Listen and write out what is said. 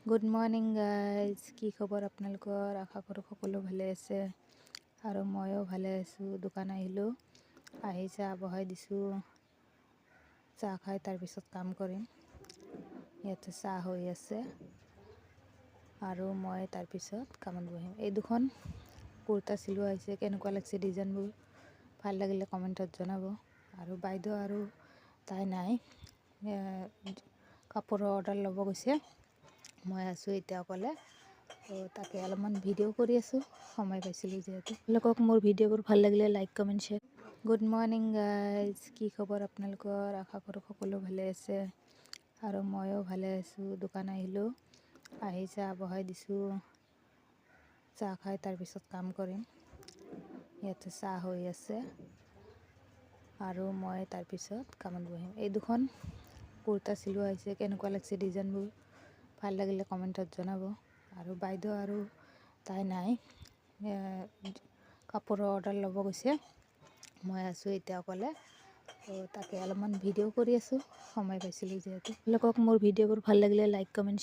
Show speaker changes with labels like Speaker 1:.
Speaker 1: Good morning guys, কি খবৰ আপোনালোকৰ? আশা কৰোঁ সকলো ভালে আছে আৰু ময়ো ভালে আছোঁ। দোকান আহিলোঁ, আহি চাহ বহাই দিছোঁ। চাহ খাই তাৰপিছত কাম কৰিম। ইয়াতে চাহ হৈ আছে আৰু মই তাৰপিছত কামত বহিম। এই দুখন কুৰ্তা চিলোৱা হৈছে। কেনেকুৱা লাগিছে ডিজাইনবোৰ? ভাল লাগিলে কমেণ্টত জনাব। আৰু বাইদেউ আৰু তাই নাই, কাপোৰৰ অৰ্ডাৰ ল'ব গৈছে। মই আছোঁ এতিয়া অকলে। তো তাকে অলপমান ভিডিঅ' কৰি আছোঁ, সময় পাইছিলোঁ যিহেতু। আপোনালোকক মোৰ ভিডিঅ'বোৰ ভাল লাগিলে like, comment, share. Good morning guys, কি খবৰ আপোনালোকৰ? আশা কৰোঁ সকলো ভালে আছে আৰু ময়ো ভালে আছোঁ। দোকান আহিলোঁ, আহি চাহ বহাই দিছোঁ। চাহ খাই তাৰপিছত কাম কৰিম। ইয়াতে চাহ হৈ আছে আৰু মই তাৰপিছত কামত বহিম। এই দুখন কুৰ্তা চিলোৱা হৈছে। কেনেকুৱা লাগিছে ডিজাইনবোৰ? ভাল লাগিলে কমেণ্টত জনাব। আৰু বাইদেউ আৰু তাই নাই, কাপোৰৰ অৰ্ডাৰ ল'ব গৈছে। মই আছোঁ এতিয়া অকলে। তো তাকে অলপমান ভিডিঅ' কৰি আছোঁ, সময় পাইছিলোঁ যিহেতু। আপোনালোকক মোৰ ভিডিঅ'বোৰ ভাল লাগিলে লাইক, কমেণ্ট।